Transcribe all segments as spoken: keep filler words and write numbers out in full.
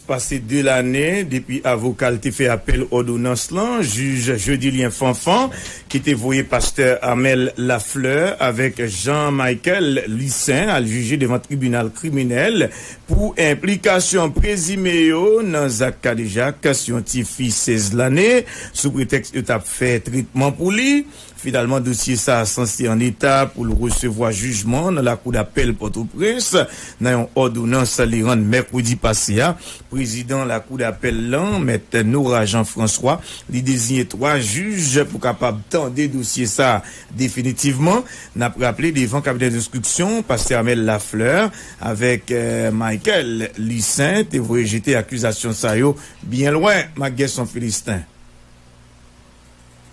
Pase de lane depi avoka l te fè apèl òdonans lan, jij Jodilien Fanfan, ki te voye pastè Amel Lafleur avèk Jean Michael Licin al jije devan tribinal kriminèl pou enplikasyon prezime yo nan zak kadejak sou yon tifi sèz lane, sou pretèks yo t ap fè tretman pou li. Finalman, dosye sa a sanse an eta pou l resevwa jijman nan Lakou dapèl Pòtoprens nan yon òdonans li rann mèkredi pase a. Prezidan Lakou dapèl lan, Mèt Nora Jean François, li deziye twa jij pou kapab tande dosye sa a definitivman. N ap raple, devan kabinè denstriksyon, pastè Amel Lafleur avèk, eh, Michael Licin te voye jete akizasyon sa yo byen lwen, Mak Gèson Filisten.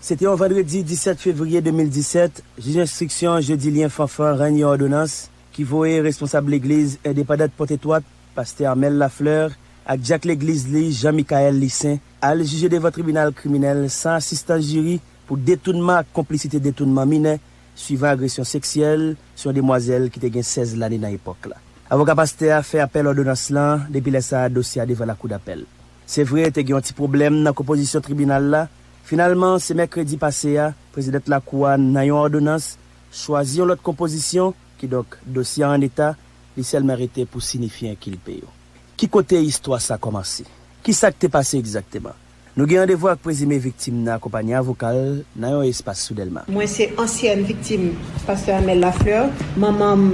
Se te yon vandredi disèt fevriye de mil disèt, jij enstriksyon Jodilien Fanfan rann yon òdonans ki voye responsab legliz endepandant Pòtetwat, pastè Amel Lafleur, ak dyak legliz li, Jean Michael Licin, al jije devan tribinal kriminèl san asistans jiri pou detounman ak konplisite detounman minè, swivan agresyon seksyèl sou yon demwazèl ki te gen sèz lane nan epòk la. Avoka pastè a fè apèl òdonans lan, depi lè sa a, dosye a devan Lakou dapèl. Se vre, te gen yon ti pwoblèm nan konpozisyon tribinal la. Finalman, se mèkredi pase a, prezidant lakou a, nan yon òdonans, chwazi yon lòt konpozisyon, kidonk, dosye a an eta, li sèlman rete pou sinifye enkilpe yo. Ki kote istwa sa kòmanse? Ki sa k te pase egzakteman? Nou gen randevou ak prezime viktim nan akonpaye avoka l nan yon espas sou Dèlma. Mwen se ansyèn viktim pastè Amel Lafleur. Manman m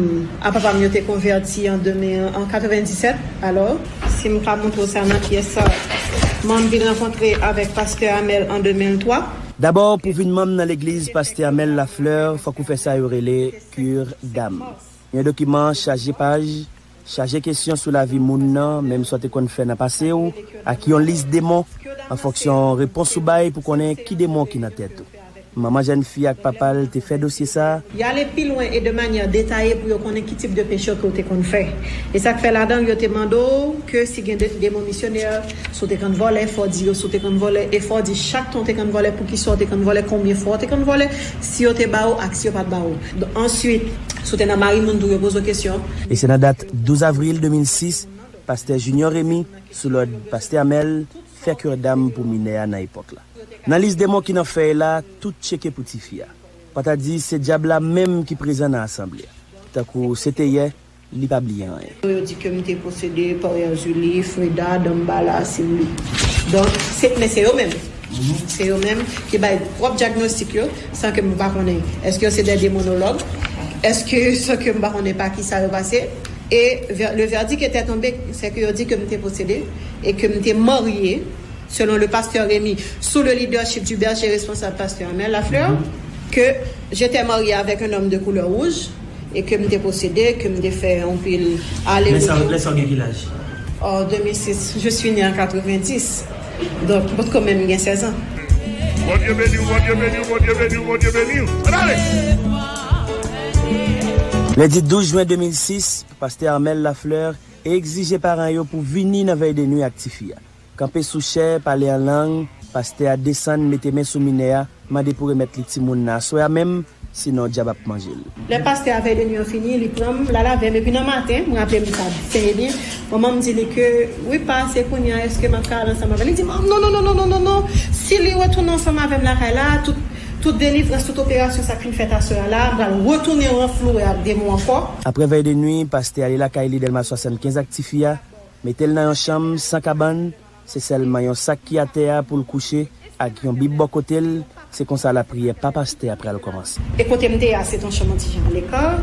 ak papa m yo te konvèti an de mil, an katrevenndisèt. Alò, si m ka montre w sa nan pyès sa, mwen m vin rankontre avèk pastè Amel an de mil twa. Dabò, pou vin manm nan legliz pastè Amel Lafleur, fòk ou fè sa yo rele cure d'âme. Yon dokiman chaje paj, chaje kesyon sou lavi moun nan, menm sa w te konn fè nan pase w, ak yon lis demon, an fonksyon repons ou bay pou konnen ki demon ki nan tèt ou. Manman jèn fi ak papa l te fè dosye sa a. Y ale pi lwen e de manyè detaye pou yo konnen ki tip de peche ke w te konn fè. E sa k fè ladan l, yo te mande w ke si gen de, demon misyonè, si w te konn vòlè, fò w di yo si w te konn vòlè, e fò w di chak tan w te konn vòlè, poukisa w te konn vòlè, konbyen fwa w te konn vòlè, si yo te ba w ak si yo pa t ba w. Answit, si w te nan mari moun tou, yo poze w kesyon. E se nan dat douz avril de mil sis, pastè Junior Remy, sou lòd pastè Amel, fè cure d'âme pou minè a nan epòk la. Nan lis demon ki nan fèy la, tout tcheke pou tifi a. Pata di se dyab la menm ki prezan nan asanble a. Tankou se te yè, li pa bliye anyen. Yo di ke m te posede pa Erzulie, Freda, Dambala, Simli. Donk, se, men se yo menm. Se yo menm ki bay pwòp dyagnostik yo, san ke m pa konnen. Èske yo se de demonològ? Èske, san ke m pa konnen pa ki sa yo pase? E vè-, le verdict était tombé, se ke yo di ke m te posede e ke m te marye, selon le pasteur Rémy, sous le leadership du berger responsable pasteur Amel Lafleur, que j'étais mariée avec un homme de couleur rouge et que m te posede, ke m te fè anpil ale-retounen. Lè sa w gen ki laj? En deux mille six, je suis née en quatre-vingt-dix. Donk, mwen kanmenm gen sèz an. Bondye beni w, Bondye beni w, Bondye beni w, Bondye beni w. Ann ale! Lendi douz jen de mil sis, pastè Amel Lafleur egzije paran yo pou vini nan vèy de nwi ak tifi a. Kanpe sou chè, pale an lang, pastè a desann, mete men sou minè a, mande pou remèt li timoun nan aswè a menm, sinon dyab ap manje l. Lè pastè a vèy de nwi an fini, li pran m, l al avè m, epi nan maten, m raple m sa trè byen, manman m di li ke, wi pa, se kounye a, èske m ap ka al ansanm avè l? Li di m, non, non, non, non, non, non, non, si li retounen ansanm avè m lakay la, tout, tout delivrans, tout operasyon sa k fin fèt aswè a la, m pral retounen ranflouwe ak demon ankò. Apre vèy de nwi, pastè ale lakay li Dèlma swasannkenz ak tifi a, mete l nan yon chanm san kabann, se sèlman yon sak ki atè a pou l kouche ak yon bib bò kote l, se konsa lapriyè pa pastè a pral kòmanse. E kote m te ye a, se t on chanm yon ti jan aleka.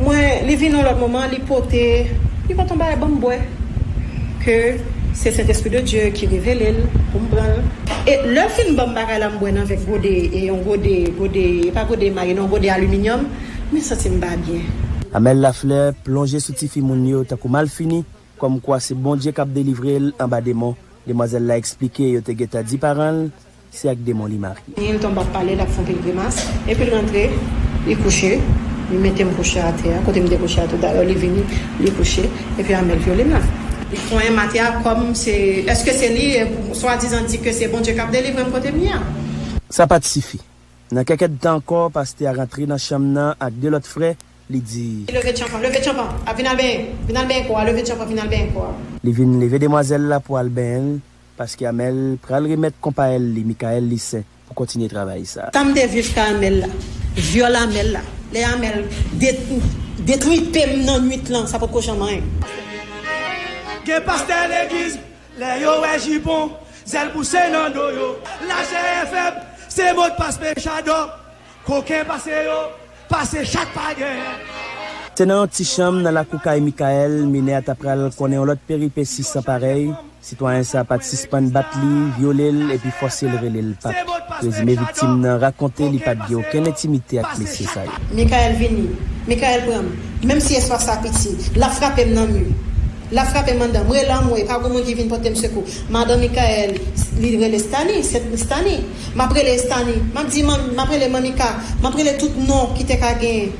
Mwen, li vin yon lòt moman, li pote, li pote yon bagay ban m bwè. Ke se Sentespri de Dye ki revele l pou m pran l. E lè l fin ban m bagay la, m bwè nan vè gode, e yon gode, gode, e pa gode emaye, non, gode aliminyòm, mwen santi m pa byen. Amel Lafleur plonje sou tifi moun yo tankou malfini, kòmkwa se Bondye k ap delivre l anba demon. Demwazèl la eksplike yo te gentan di paran l se ak demon li marye. Li tonbe ap pale, l ap fè anpil grimas, epi l rantre, li kouche, li mete m kouche atè a, kote m te kouche a tou dayè, li vini, li kouche, epi Amel vyole m la. Li konyen m atè a kòm se, èske se li, e, swadizan di ke se Bondye k ap delivre m kote m ye a. Sa pa t sifi. Nan kèk èdtan ankò, pastè a rantre nan chanm nan ak de lòt frè, li di. Leve tchanpan, leve tchanpan, a vin al benyen, vin al benyen kò a, leve tchanpan, vin al benyen kò a. Li vin leve demwazèl la pou al benyen l, paske Amèl pral remèt konpayèl li, Mikaèl Lissen, pou kontinye travay sa. Sa m te viv ka Amèl la, vyòl Amèl la, lè Amèl de-, detripe m nan nwit lan, sa potko janm anyen. Gen pastè legliz, lè yo wè jipon, zèl pouse nan do yo. Lachè fèb, se modpas pechadò. Koken pase yo, pase chak pa genyen. Se nan yon ti chanm nan lakou kay Mikaèl, minè a ta pral konnen yon lòt peripesi san parèy. Sitwayen sa a pa t sispann bat li, vyole l, epi fòse l rele l Pak. Prezime viktim nan rakonte li pa t gen okenn entimite ak mesye sa yo. Mikaèl vini, Mikaèl pran m, menm si espas la piti, l ap frape m nan mi. L ap frape m anndan. M rele anmwe, pa gen moun ki vin pote m sekou. Madan Mikaèl, li rele Stani, se Stani. M ap rele Stani. M ap di, manm-, m ap rele Manmi Ka. M ap rele tout non ki te ka genyen.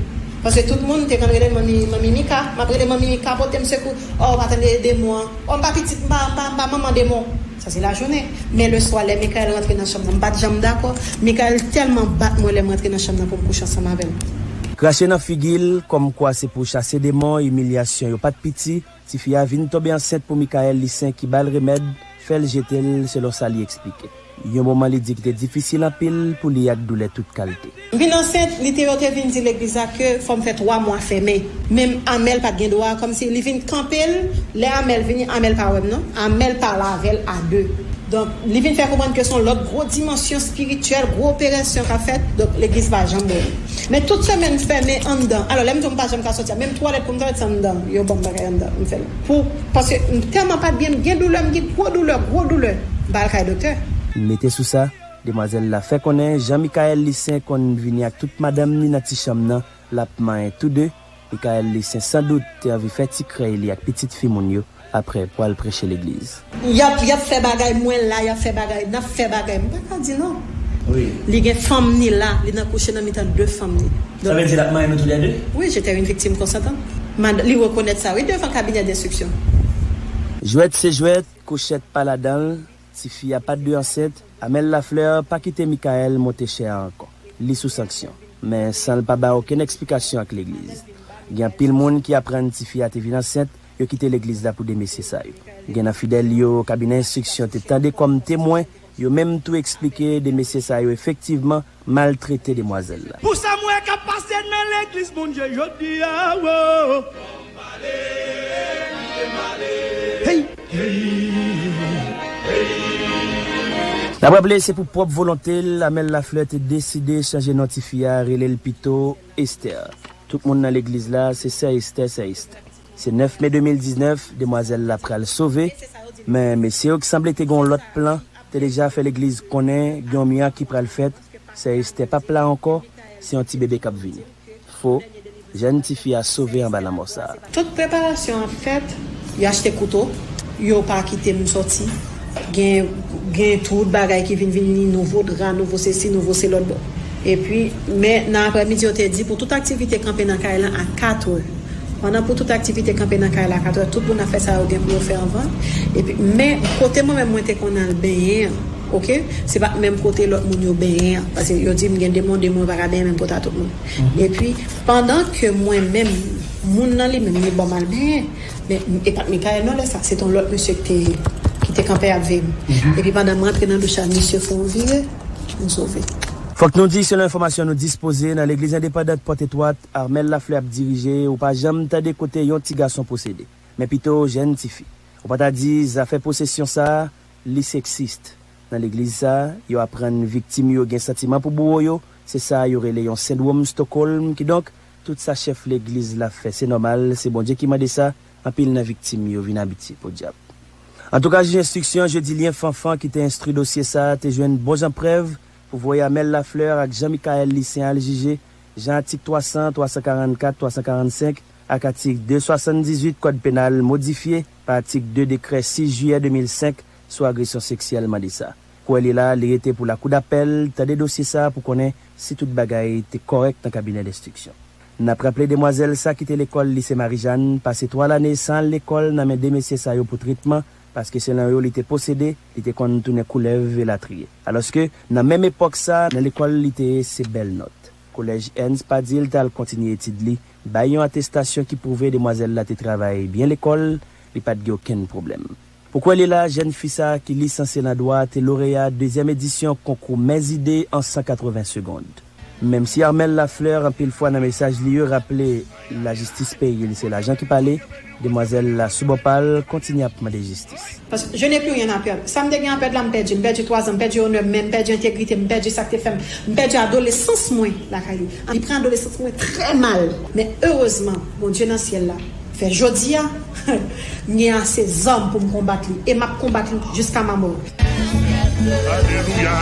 Paske tout moun te konn rele Manmi, Manmi Mika. M ap rele Manmi Mika, pote m sekou. Oh, pa tande demon an. Oh, m pa pitit, m pa, m pa, m pa manman demon. Sa se lajounen. Men leswa, lè Mikaèl rantre nan chanm nan, m pa t janm dakò. Mikaèl tèlman bat mwen lè m rantre nan chanm nan pou m kouche ansanm avè l. Krache nan figi l, kòmkwa se pou chase demon, imilyasyon yo pa t piti. Tifi a vin tonbe ansent pou Mikaèl Lissen ki ba l remèd, fè l jete l, selon sa li eksplike. Yon moman li di ki te difisil anpil pou li ak doulè tout kalte. M vin ansent, li te, yo te vin di legliz la ke fò m fè twa mwa fèmen. Men Amèl pa t gen dwa, kòmsi li vin kanpe l, lè Amèl vini, Amèl pa wè m non. Amèl pale avè l a de. Donk, li vin fè konprann ke se yon lòt gwo dimansyon espirityèl, gwo operasyon k ap fèt. Donk, legliz pa janm wè m. Men tout semèn m fèmen anndan. Alò, lè m di w m pa janm ka soti a, menm twalèt pou m twalèt se anndan. Yo ban m bagay anndan, m fè l. Pou, paske m tèlman pa t byen, m gen doulè, m gen gwo doulè, gwo doulè. M pa al kay doktè. Mete sou sa, demwazèl la fè konnen jan Mikaèl Lissen konn vini ak tout madanm ni nan ti chanm nan, l ap manyen tou de. Mikaèl Lissen sandout te anvi fè ti krèy li ak pitit fi moun yo aprè pou al preche legliz. Y ap, y ap fè bagay, mwen la, y ap fè bagay, n ap fè bagay. M pa ka di non. Wi. Li gen fanm ni la, li nan kouche nan mitan de fanm ni. Sa vle di l ap manyen nou toulède? Wi, j'étais une victime consentante. Mad-, li rekonèt sa, wi, devan kabinè denstriksyon. Jwèt se jwèt, kouchèt pa ladan l, tifi a pa t dwe ansent, Amel Lafleur pa kite Mikael monte chè a ankò. Li sou sanksyon, men san l pa bay okenn eksplikasyon ak legliz. Gen anpil moun ki aprann tifi a te vin ansent, yo kite legliz la pou de mesye sa yo. Gen nan fidèl yo kabinè enstriksyon te tande kòm temwen, yo menm tou eksplike de mesye sa yo efektivman maltrete demwazèl la. Pou sa m wè k ap pase nan legliz Bondye jodi a, wo. Hey! N ap raple, se pou pwòp volonte l, Amel Lafleur te deside chanje non tifi a, rele l pito Esther. Tout moun nan legliz la, se sè Esther, sè Esther. Se nèf me de mil diznèf, demwazèl la pral sove, men mesye yo ki sanble te gen yon lòt plan, te deja fè legliz konnen gen yon mirak ki pral fèt, sè Esther p ap la ankò, se yon ti bebe k ap vini. Fo, jèn tifi a sove anba lanmò sa a. Tout preparasyon ap fèt, yo achte kouto, yo pa kite m sòti. Gen, gen tout bagay ki vin vini, nouvo dra, nouvo sesi, nouvo se lòt bò. Epi, men nan aprèmidi, yo te di pou tout aktivite kanpe nan kay la a katrè. Pandan pou tout aktivite kanpe nan kay la a katrè, tout moun ap fè sa yo gen pou yo fè anvan. Epi, men kote mwen menm mwen te konn al benyen an, oke? Se pa menm kote lòt moun yo benyen an. Paske yo di m gen demon, demon yo pa ka benyen menm kote a tout moun. Epi, pandan ke mwen menm, moun nan li menm, li ban m al benyen. Men, e pa t Mikael non lè sa, se t yon lòt mesye ki te, ki te kanpe ap veye m. Epi pandan m rantre nan douch la, misye fè yon vire, m sove. Fòk nou di, selon enfòmasyon nou dispoze, nan legliz endepandant Pòt Etwat, Amel Lafleur ap dirije, ou pa janm tande kote yon ti gason posede, men pito jèn tifi. Ou pa ta di zafè posesyon sa a, li seksis. Nan legliz sa a, yo aprann viktim yo gen santiman pou bouro yo, se sa yo rele yon sendwòm Stockholm, kidonk, tout sa chèf legliz la fè, se nòmal, se Bondye ki mande sa, anpil nan viktim yo vin abitye, podyab. Antouka, jij enstriksyon Jedilyen Fanfan ki te enstwi dosye sa a te jwenn bon jan prèv pou voye Amel Lafleur ak Jean Michael Lissaint al jije, jan atik twa san, twa san karannkat, twa san karannsenk ak atik de swasanndizuit Kòd Penal modifye pa atik de dekrè sis jiyè de mil senk sou agresyon seksyèl mande sa. Kou li la, li rete pou lakou dapèl tande dosye sa a pou konnen si tout bagay te kòrèk nan kabinè lenstriksyon. N ap raple demwazèl sa kite lekòl lise Marijàn pase twa lane san al lekòl nan men de mesye sa yo pou tretman, paske selon yo li te posede, li te konn tounen koulèv elatriye. Alòske, nan menm epòk sa, nan lekòl li te ye se bèl nòt. Kolèj Ernst Padil t al kontinye etid li, bay yon atestasyon ki pwouve demwazèl la te travay byen lekòl, li pa t gen okenn pwoblèm. Pou kwè li la, jèn fi sa a ki lisansye nan dwa te loreya dezyèm edisyon konkou Mèzide an san katreven segond. Menm si Armel Lafleur anpil fwa nan mesaj li yo raple lajistis peyi l se lajan ki pale, demwazèl la sou bò pa l kontinye ap mande jistis. Paske je n'ai plus rien à perdre. Sa m te gen a pèd la, m pèdi. M pèdi twa zan, m pèdi onè m, m pèdi entegrite m, m pèdi sa k te fè m, m pèdi adolesans mwen lakay li. Li pran adolesans mwen trè mal. Men erezman, Bondye nan syèl la fè jodi a, m gen ase zam pou m konbat li. E m ap konbat li jiska ma mò. Alelouya!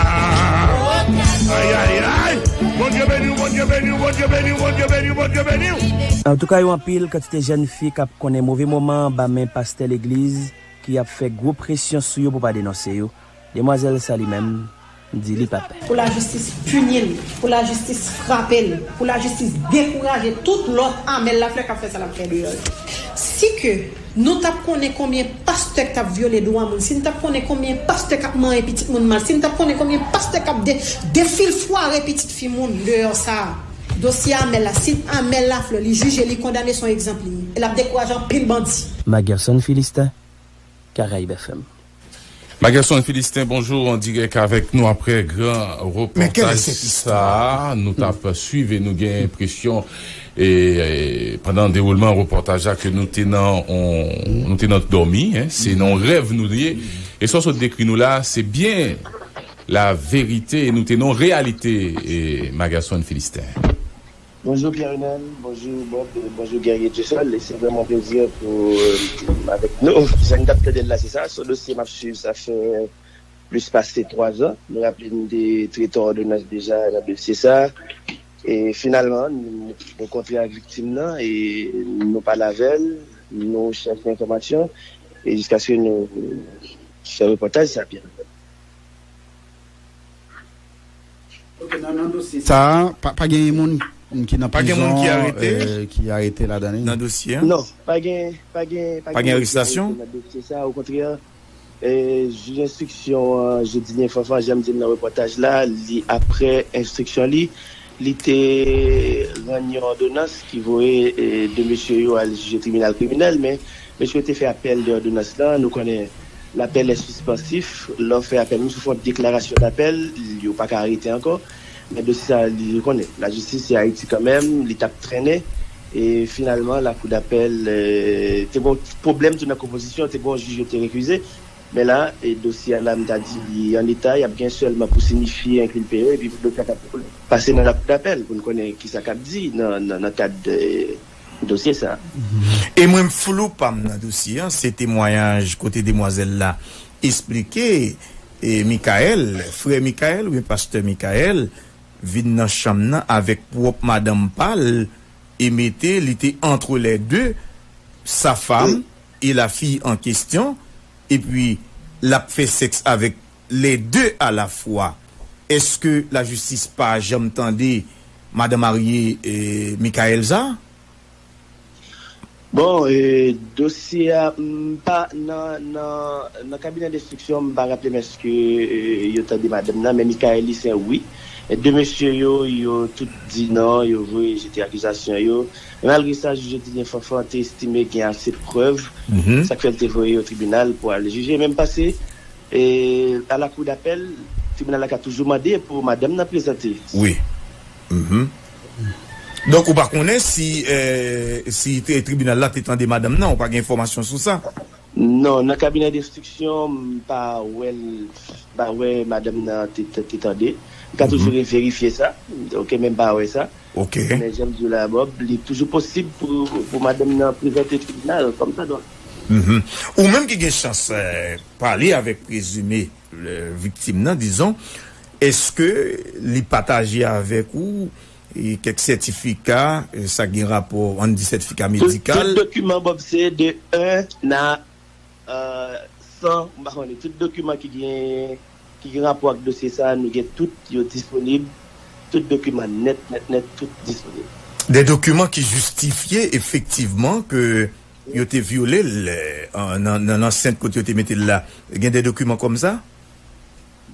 Ay, ay, ay! Bondye beni w, Bondye beni w, Bondye beni w, Bondye beni w, Bondye beni w! Antouka, yo anpil kantite jèn fi k ap konnen move moman anba men pastè legliz ki ap fè gwo presyon sou yo pou pa denonse yo. Demwazèl sa li menm, di li pa pè. Pou lajistis pini l, pou lajistis frape l, pou lajistis dekouraje tout lòt Armel Lafleur k ap fè sa l ap fè deyò yo. Si ke nou t ap konnen konbyen pastè k t ap vyole dwa moun, si n t ap konnen konbyen pastè k ap manyen pitit moun mal, si n t ap konnen konbyen pastè k ap de, defilfware pitit fi moun deyò sa a, dosye Armel la, si Armel Lafleur, li jije, li kondane, se yon egzanp li ye. E l ap dekouraje anpil bandi. Magerson Philistin, Caraïbes F M. Magerson Philistin, bonjou, an dirèk avèk nou apre gran repòtaj sa a. Nou t ap swiv e nou gen enpresyon, e, e, pandan dewoulman repòtaj la, ke nou te nan, on, nou te nan dòmi, en, se nan yon rèv nou te ye. E sa w sot dekri nou la, se byen la verite, e nou te nan yon reyalite, e, Magerson Philistin. Bonjou Pierre Renel, bonjou Bob, bonjou Guerrier Dieuseul. E se vrèman yon plezi pou, euh, avèk nou. Jan n t ap tande l la, se sa. Se yon dosye m ap swiv, sa fè plis pase twa zan. Nou raple n te trete yon òdonans deja nan dosye sa. E finalman, nou rankontre ak viktim nan e nou pale avè l, nou chèche enfòmasyon e jiskaske nou fè repòtaj sa, Pierre Renel. Sa a, pa, pa gen moun ki nan prizon, ki arete ladan li? Nan dosye a? Non, pa gen, pa gen, pa gen moun ki arete nan dosye sa. Okontrè, jij enstriksyon an, Jodinyen Fanfan, jan m di l nan repòtaj la, li, apre enstriksyon li, li te rann yon òdonans ki voye de mesye yo al jije tribinal kriminèl, men mesye yo te fè apèl de òdonans lan. Nou konnen lapèl est suspensif. Lè w fè apèl, menm si w fè yon deklarasyon dapèl, yo pa ka arete ankò. Men dosye sa, li, ou konnen, lajistis se Ayiti kanmenm, li t ap trennen. E finalman, lakou dapèl, e, te gen yon pwoblèm tou nan konpozisyon, te gen yon jij yo te rekize. Men la, e, dosye a la, m ta di, li an eta, y ap gen sèlman pou sinifye enkilpe yo, epi dosye a ka pase nan lakou dapèl pou n konnen kisa k ap di nan, nan, nan kad, e, dosye sa a. E mwen, flou pa m nan dosye a, se temwayaj kote demwazèl la esplike, e, Michael, frè Michael oubyen pastè Michael, vin nan chanm nan avèk pwòp madanm pa l e mete, li te entre les deux, sa femme et la fille en question, epi l ap fè sèks avèk les deux à la fois. Èske lajistis pa janm tande madan marye, e, Michael sa? Bon, e, dosye a, m pa nan, nan, nan kabinè denstriksyon, m pa raple m èske, e, yo tande madanm nan, men Michael li se wi. E de mesye yo, yo tout di non, yo voye jete akizasyon yo. Men malgre sa, jij Jodinyen Fanfan te estime gen ase prèv, sa k fè l te voye yo tribinal pou al jije. Men m panse, e, a la kou dapèl, tribinal la ka toujou mande pou madanm nan prezante. Wi. Mhm. Donk, ou pa konnen si, e, si te, tribinal la te tande madanm nan, ou pa gen enfòmasyon sou sa? Non, nan kabinè denstriksyon, m pa wè l, m pa wè madanm nan te, te, te tande. M ka toujou reverifye sa. Oke, men m pa wè sa. Oke. Men jan m di w la, Bob, li toujou posib pou, pou madanm nan prezante tribinal kòmsadwa. Mhm. Ou menm ki gen chans, e, pale avèk prezime, e, viktim nan, dizon, èske li pataje avèk ou, e, kèk sètifika, e, sa gen rapò, ann di sètifika medikal? Tout, tout dokiman, Bob, se de un à, e, san, m pa konnen, tout dokiman ki gen, ki gen rapò ak dosye sa a, nou gen tout, yo disponib, tout dokiman nèt, nèt, nèt, tout disponib. De dokiman ki jistifye efektivman ke yo te vyole l, e, nan, nan ansent kote yo te mete l la. Gen de dokiman kòmsa?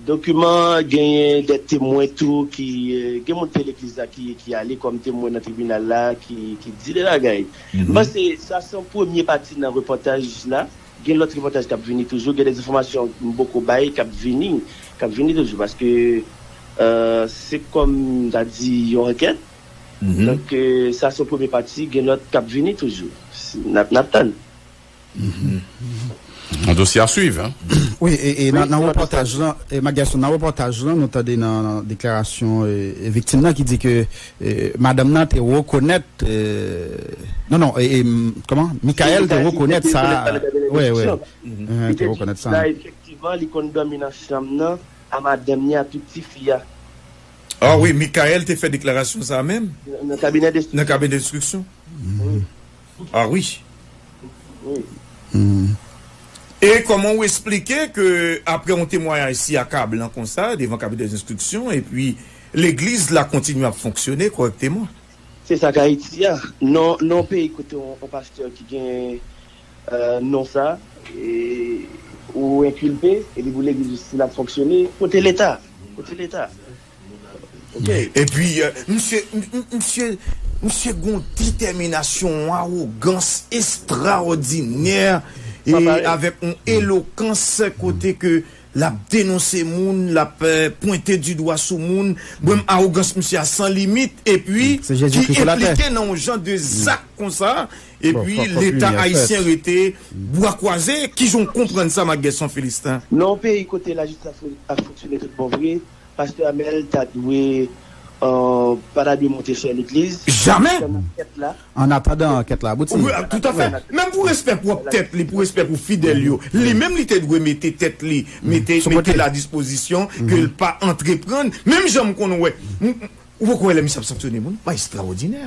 dokiman, genyen de temwen tou ki, euh, gen moun te legliz la ki, ki ale kòm temwen nan tribinal la, ki, ki di de bagay. M panse sa se yon premye pati nan repòtaj la. Gen lòt repòtaj k ap vini toujou, gen de enfòmasyon m poko bay k ap vini, k ap vini toujou, paske, euh, se kòm m ta di yon ankèt. Donk, euh, sa se yon premye pati, gen lòt k ap vini toujou. N ap, n ap tann. Yon dosye a swiv, hein? Wi, e, e nan, nan repòtaj lan, e, Magerson, nan repòtaj lan, nou tande nan, nan deklarasyon e, e viktim nan ki di ke e, madanm nan te rekonèt, e, non, non, e, e, m- kòman? Mikaèl te rekonèt sa. Wi, wi. Te rekonèt sa. Efektivman, li konn dòmi nan chanm nan a madanm ni a tout tifi a. Ah wi, Mikaèl te fè deklarasyon sa menm nan kabinè de nan kabinè enstriksyon. Ah wi. E kòman ou eksplike ke apre yon temwayaj si akablan konsa devan kabinè enstriksyon epi legliz la kontinye ap fonksyone kòrèkteman? Se sa k Ayiti a. Non, non peyi kote yon, yon pastè ki gen euh, non sa, e, ou enkilpe, epi pou legliz jistis la fonksyone, kote Leta? Kote Leta? Epi, euh, misye, misye, misye gon detèminasyon, yon awogans estraòdinè, e avèk yon elokans kote ke l ap denonse moun, l ap euh, pwente di dwa sou moun. Bon, awogans misye a san limit, epi ki enplike nan yon jan de zak konsa, epi Leta ayisyen rete bwa kwaze. Kijan w konprann sa, Magerson Philistin? Nan yon peyi kote lajistis ap fonksyone tout bon vre, Pastè Amel ta dwe, euh, pa ta dwe monte chè legliz. Jamè! An atandan ankèt la abouti. Toutafè. Menm pou respè pwòp tèt li, pou respè pou fidèl yo, li menm li te dwe mete tèt li, mete, mete l a dispozisyon ke l pa antreprann. Menm jan m konn wè, ou poko wè lè misye ap sanksyone moun? Pa estraòdinè.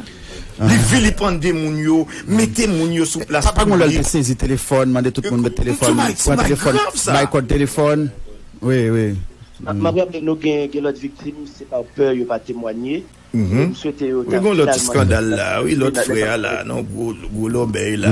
Li vilipande moun yo, mete moun yo sou plas piblik. Pa gen lè l te sezi telefòn, mande tout moun met telefòn, pran telefòn, bay kòd telefòn. Wi, wi. M ap raple nou gen, gen lòt viktim, se pa pè yo pa temwanye. M swete yo ta. Wi, gon lòt ti skandal la, wi, lòt frè a la, non, gwo, gwo lòbèy la.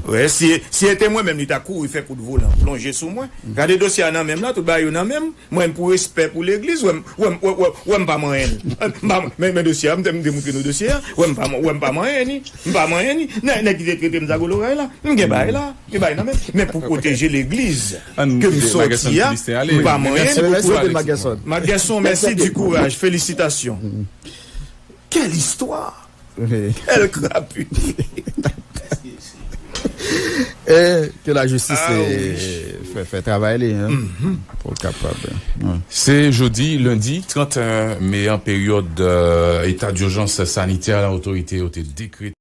Wi, si, si se te mwen menm, li ta kouri fè kout volan, plonje sou mwen. Gade dosye a nan men m la, tout bagay yo nan men m. Mwen, pou respè pou legliz, wè m, wè m, wè, wè, wè m pa manyen l. M pa, men, men dosye a, m te, m te moutre nou dosye a. Wè m pa, wè m pa manyen ni. M pa manyen ni. Nèg, nèg ki te trete m sa gwo loray la. M gen bagay la. Gen bagay nan men. Men pou pwoteje legliz ke m sòti a, m pa manyen ni. Magerson, mèsi di kouraj, felisitasyon. Quelle histoire! Quelle crapule! Eh, ke lajistis fè, fè travay li, hein, pou l kapab. Se jodi, lendi trant me an, peryòd eta dijans sanitè la otorite yo te dekrete.